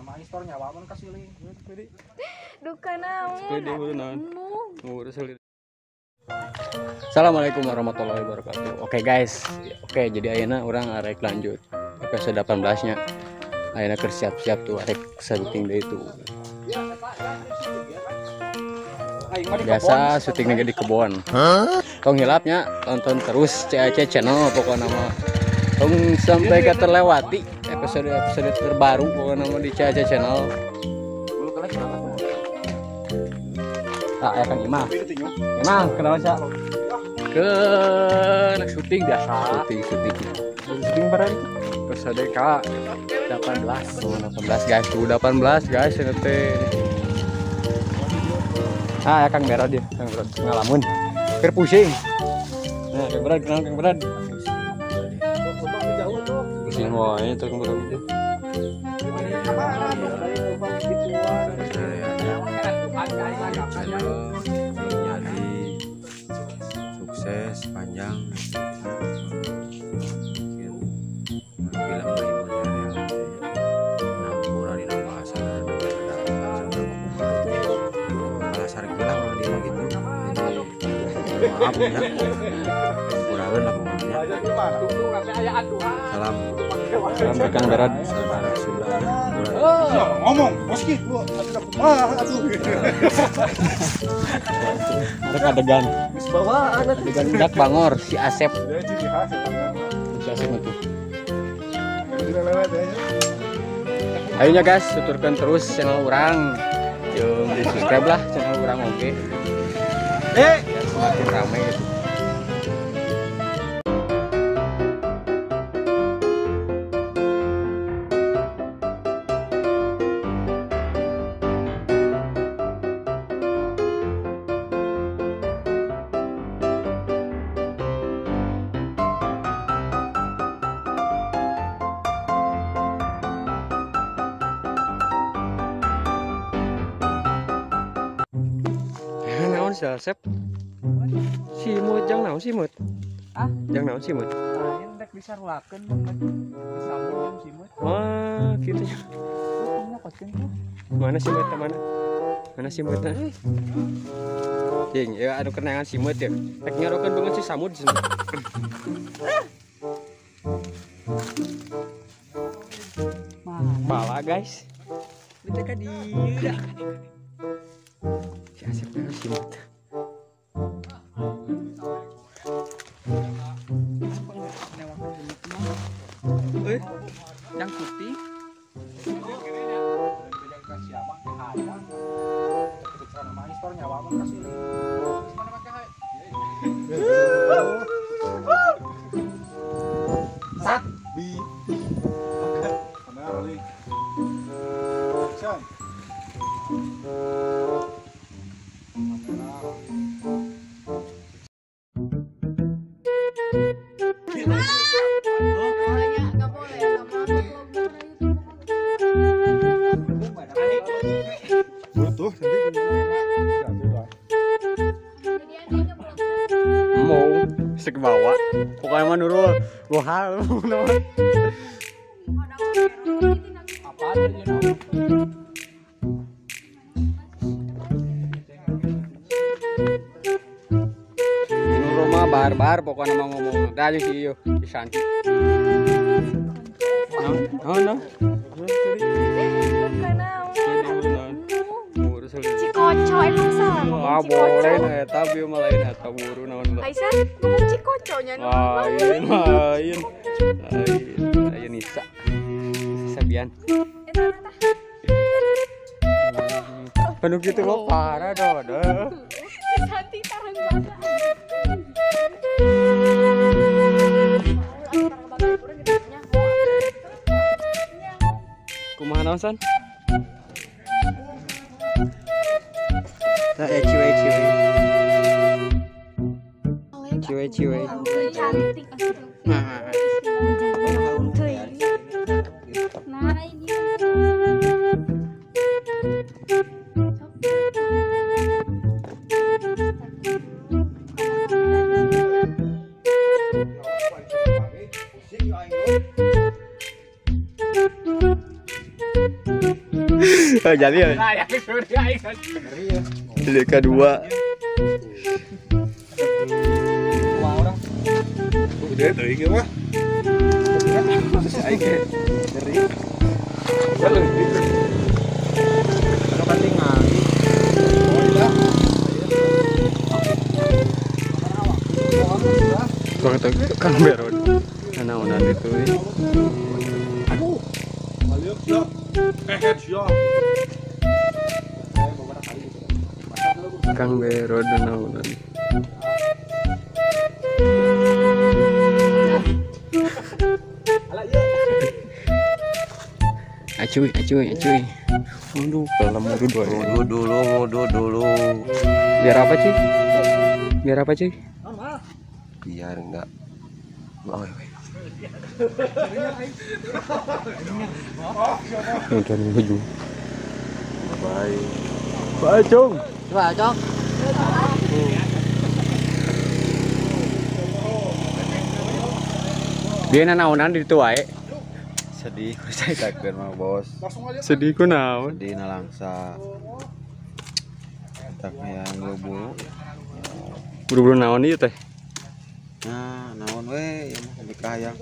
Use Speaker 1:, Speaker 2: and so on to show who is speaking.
Speaker 1: Nama istor nyawa mun kasili.
Speaker 2: Duka naon.
Speaker 3: Assalamualaikum warahmatullahi wabarakatuh. Oke guys, oke jadi ayeuna urang arek lanjut episode 18 nya. Ayeuna keur siap-siap tuh arek syuting deui tuh. Biasa syuting di kebon. Tong hilapnya tonton terus CAC channel pokoknya mah. Tong sampai ke terlewati episode-episode terbaru pokoknya mah di CAC channel. Ah, ya Kang Imah. Imah, kenapa sih? Ke syuting biasa. Syuting. Syuting berapa itu? Episode K 18. Oh, 18 guys, tuh 18 guys ini teh. Ah, ya Kang Berod ya, Kang Berod ngalamun. Keur pusing. Nah, Kang Berod, kenal Kang Berod. Pusing wae tuh Kang Berod itu.
Speaker 4: Jadi sukses panjang film maaf ya, kurangan lah pokoknya. Salam,
Speaker 3: salam Kang Berod.
Speaker 4: Salam Sunda.
Speaker 1: Ngomong, bos gitu, aduh.
Speaker 3: Ada adegan. Adegan dak bangor si Asep. Si Asep itu. Ayonya guys, tuturkan terus channel urang. Jeung di subscribe lah channel urang oke. Semakin ramai gitu. Naon si Asep? Simut jang naon simut? Ah, jang naon simut?
Speaker 1: Lain rek disaruakeun disambung jeung simut.
Speaker 3: Wah, kitu. Mana simut mana? Mana simutna? Jing, ya anu kenangan simut ya. Rek nyarokeun banget si samud simut. Pala guys.
Speaker 1: Bete ka dieu.
Speaker 3: Si Asep naon simut.
Speaker 1: Yang putih. Sat bi.
Speaker 3: Mau sek bawa pokoknya mah Nurul gua hal Nurul mah barbar pokoknya mah ngomong dah si iyo si Santi. No.
Speaker 2: Cikoco emang salah ngomong.
Speaker 3: Ah boleh nah eta bieu mah lain eta buru naon lah.
Speaker 2: Aisyah ngomong cikoco nya.
Speaker 3: Lain lain. Lain Nisa. Sabian. Penuh gitu mah parah doh.
Speaker 2: Santi tarang banget.
Speaker 3: Kumaha naon San?
Speaker 4: Nah, ya ciwe ciwe. Ciwe ciwe.
Speaker 2: Cantik. Nah, ini.
Speaker 4: Oh, jadi ya. Jadi kedua.
Speaker 5: Udah teuing ieu mah.
Speaker 4: Aing ge. Nyeri.
Speaker 1: Anu katingali.
Speaker 3: Kang Kang Beron. Naonan itu.
Speaker 5: Aduh. Balik siap. Kehet siap.
Speaker 3: Kang Beron naonan. Acuy, acuy, acuy. Aduh, kalau ngudu dulu,
Speaker 4: ngudu dulu.
Speaker 3: Biar apa, cuy? Biar apa, cuy?
Speaker 4: Biar enggak. Oh,
Speaker 3: udah nunggu.
Speaker 4: Bye.
Speaker 3: Bye, Cung.
Speaker 1: Bye, Cung.
Speaker 3: Dia naonan di ditu wae.
Speaker 4: Sedih ku saya mah, Bos.
Speaker 3: Sedih ku naon?
Speaker 4: Sedih nalangsa. Tak hayang buru-buru.
Speaker 3: Buru-buru naon ieu teh?
Speaker 4: Nah, naon we ieu mah nikah hayang.